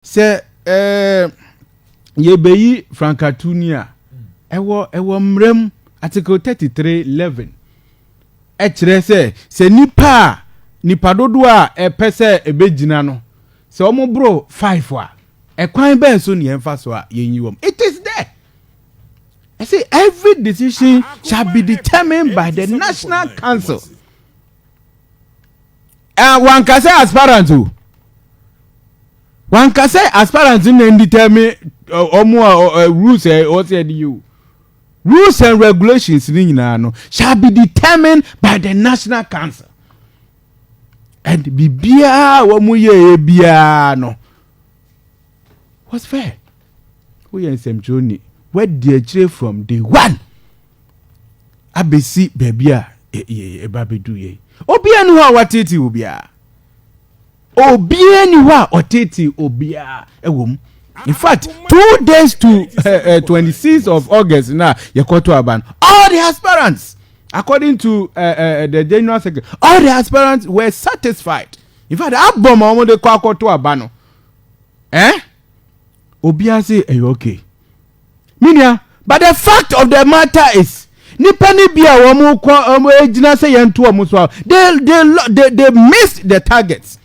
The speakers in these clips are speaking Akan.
Sɛ ɛɛ yɛbɛyi frankatuni a, ɛwɔ mmerɛ mu, Article 33(11) ɛkyerɛ sɛ nipa a nipa dodoɔ a ɛpɛ sɛ ɛbɛgyina no, sɛ wɔn boro five a, ɛkwan bɛn so ne yɛmfa so a yɛnyi wɔn? It is there. I say every decision shall be determined by the National Council. Wankasa aspirant o, wankasa aspirant na determine ɔmo a rules ɛ ɔsɛ ɛde yi o. Rules and regulations ni nyinaa no shall be determined by the National Council, and biribiara wɔn yɛ yɛ biara no was fair. Woyɛ nsɛmtwerɛni, wadi akyire from day one abɛsi baabi a ɛba bɛdu yɛ. Obiara ni hɔ a watete obiara, obiara ni hɔ a ɔtete obiara ɛwɔ mu. In fact, 2 days to 26th of August na yɛkɔto aba no, all the aspirants, according to the general secretary, all the aspirants were satisfied. In fact, abɔ ma wɔn de kɔ akɔto aba no, obiara sɛ ɛyɛ okay, minia. But the fact of the matter is, nipa ni bi a wɔn kɔ, wɔn gyina sɛ yɛn to wɔn so a, they missed the targets.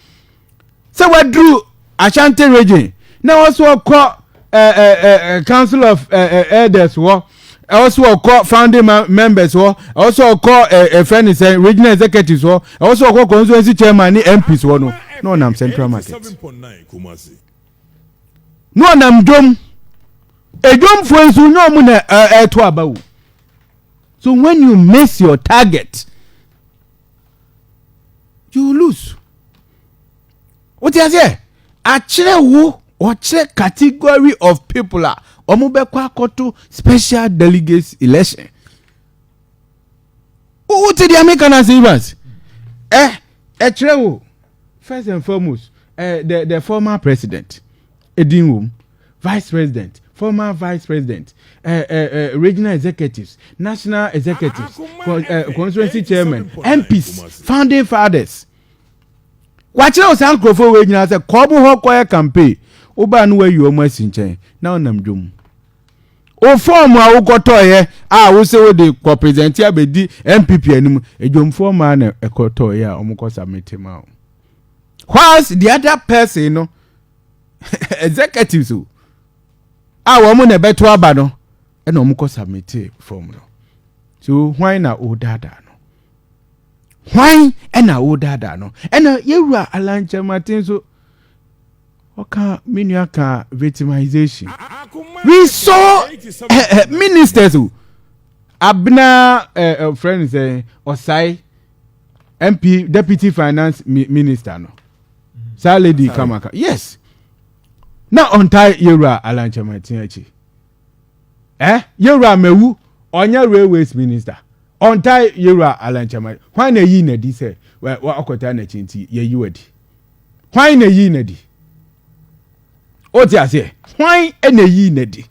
Sɛ wɔaduru Ashanti Region na wɔn so kɔ ɛɛ ɛɛ Council of Elders wɔ, ɛwɔ so ɔkɔ founding members wɔ, ɛwɔ so ɔkɔ ɛfɛ ne sɛ regional executives wɔ, ɛwɔ so ɔkɔ constituency chairman ne MPs wɔ no, na ɔnam Central Market, na ɔnam dwom. Edwomfoɔ nso nyɛ ɔmo na ɛɛto aba o. So when you miss your target, you lose. Wote aseɛ? Akyerɛ wo, ɔkyerɛ category of people a ɔmo bɛkɔ akɔto special delegates election. Wote deɛ meka no ase, Evans? Ɛkyerɛ wo, first and foremost, the former president edin wom, vice president, former vice president, regional executives, national executives, constituency chairman, MPs, founding fathers. Wakyerɛ wo saa nkurɔfoɔ wei nyinaa sɛ kɔɔ mo hɔ kɔyɛ campaign. Wobaa no, wayi wɔn asi nkyɛn na ɔnam dwom. O, form a wokɔtɔɔyɛ a wosɛ wode kɔ present abɛdi NPP anim, edwomfoɔ maa na ɛkɔtɔɔyɛ a wɔn kɔ submit ma o, whilst the other person no, executives o, a wɔn na ɛbɛto aba no, ɛna wɔn kɔ submit form no. So hwan na ɔredaadaa no? Hwan ɛna ɔredaadaa no? Ɛna yɛwura Alan Kyerematen nso ɔka, me nua ka victimization. We saw ministers o, Abena friend sɛ Ɔsae, MP, deputy finance minister no, saa lady kamaka, yes, na ɔnta yɛwura Alan Kyerematen akyi. Yɛwura Mewu, ɔnyɛ railways minister, ɔnta yɛwura Alan Kyerematen. Hwan na eyi n'adi sɛ ɔkɔta n'akyi nti yɛyi wadi? Hwan na eyi n'adi? O ti aseɛ? Hwan na eyi n'adi?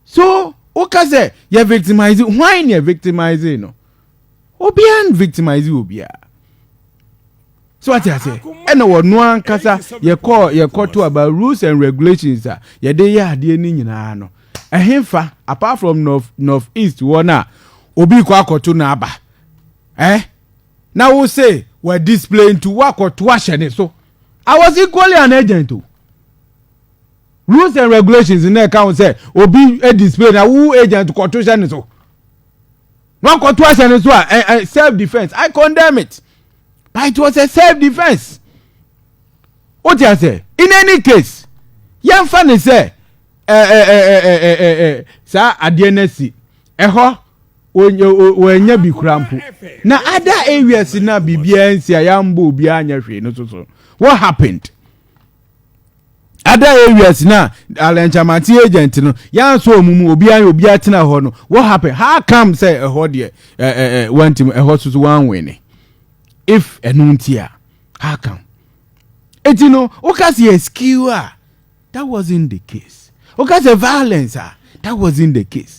So woka sɛ yɛ victimize, hwan na yɛ victimize no? Obiara n victimize obiara. So wate aseɛ? Ɛna wɔno ankasa yɛkɔ to about rules and regulations a yɛde yɛ adeɛ no nyinaa no, ɛhefa apart from North East wɔ no a obi kɔ akɔto no aba na wo say wɔ display nti wakɔto ahyɛ ne so. I was equally an agent o. Rules and regulations na ɛka ho sɛ obi display na wo agent kɔto hyɛ ne so, na wakɔto ahyɛ ne so a, ɛ ɛ self defence. I condemn it, but it was a self defence. O ti ase? In any case, yɛnfa ne sɛ ɛ ɛ ɛ ɛ ɛ ɛ ɛ saa adeɛ no si ɛhɔ, wɔanya bi kura mpo na other areas na biribiara nsi a yɛambɔ obiara nyɛ hwee no so what happened? Other areas na Alan Kyerematen agent no yɛansɔ ɔmu mu, obiara tena hɔ no, what happened? How come sɛ ɛhɔ deɛ ɛ ɛ ɛ wantim ɛhɔ soso wanwene? If ɛno nti a, how come? Eti no, woka sɛ yɛ skill a, that wasn't the case. Woka sɛ violence a, that wasn't the case.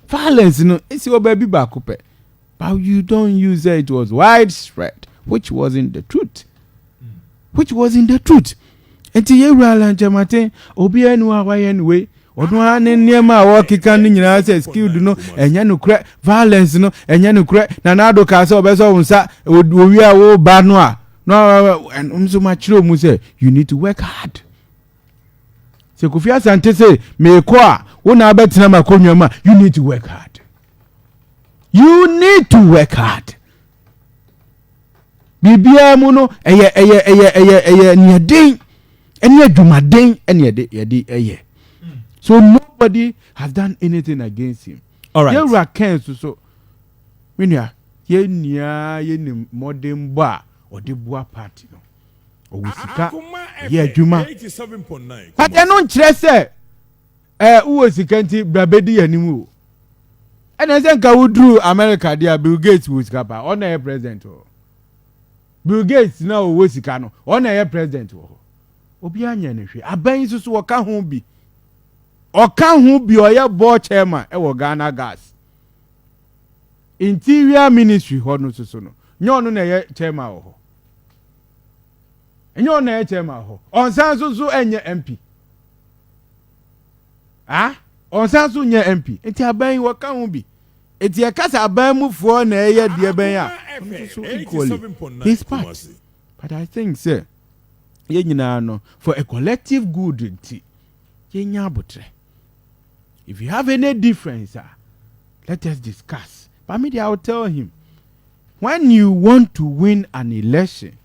Violence no esi wɔ baabi baako pɛ, but you don't use it. It was widespread, which wasn't the truth, which wasn't the truth. Nti yɛwura Alan Kyerematen, obiara ni hɔ a wayɛ no wei. Ɔno ara ne nneɛma a wɔkeka no nyinaa sɛ skilled no ɛnyɛ nokorɛ, violence no ɛnyɛ nokorɛ. Nana Addo kaa sɛ ɔbɛsɔ wo nsa owie a woba no a na ɛno nso makyerɛ mu sɛ you need to work hard. Sɛ Kofi Asante sɛ meekɔ a wo na abɛtena m'akonnwa mu a, you need to work hard, you need to work hard. Biribiara mu no ɛyɛ neɛden ɛne adwumaden ɛne yɛde ɛyɛ. So nobody has done anything against him. Yɛwura Ken so so me nua, yɛn nyinaa yɛnim mmɔdenbɔ a ɔde boa party no. Ɔwɔ sika, yɛ adwuma, but ɛno nkyerɛ sɛ wowɔ sika nti bra bɛdi yɛn anim o. Ɛna sɛ nka woduru America deɛ a, Bill Gates wɔ sika paa, ɔna ɛyɛ president wɔ. Bill Gates na ɔwɔ sika no, ɔna ɛyɛ president wɔ hɔ. Obiara nyɛ no hwee. Aban yi nso so wɔka ho bi, ɔka ho bi. Ɔyɛ board chairman ɛwɔ Ghana Gas, Interior Ministry hɔ no soso no, nyɛ ɔno na ɛyɛ chairman wɔ hɔ? Ɛnyɛ ɔno na ɛyɛ chairman wɔ hɔ? Ɔnsan so so ɛnyɛ MP. Ah, ɔnsan so nyɛ MP. Nti aban yi wɔka ho bi. Eti ɛka sɛ aban mufoɔ na ɛyɛ deɛ bɛn a, ɔno nso so equally his part. But I think sɛ yɛn nyinaa no, for a collective good nti, yɛnya abotire. If you have any difference, ah, let us discuss. But me, I will tell him, when you want to win an election,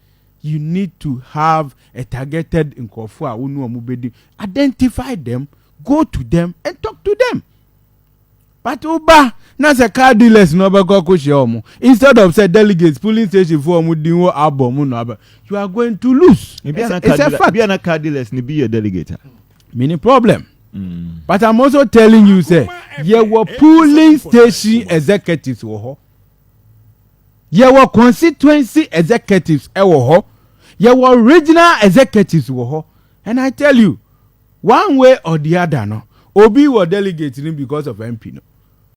you need to have a targeted nkurɔfoɔ a wɔn wɔn bɛdi. Identify them, go to them and talk to them. But woba na sɛ car dealers na ɔbɛkɔ akɔhyia wɔn instead of sɛ delegates, polling station fo wɔn din wɔ abɔ mu na aba, you are going to lose. It's a fact. Ebi ana car dealers ni bi yɛ delegate a. Many problem. But I'm also telling you sɛ yɛwɔ polling station executives wɔ hɔ, yɛwɔ constituency executives ɛwɔ hɔ, yɛwɔ regional executives wɔ hɔ. And I tell you, one way or the other no, obi wɔ delegate ni because of MP no.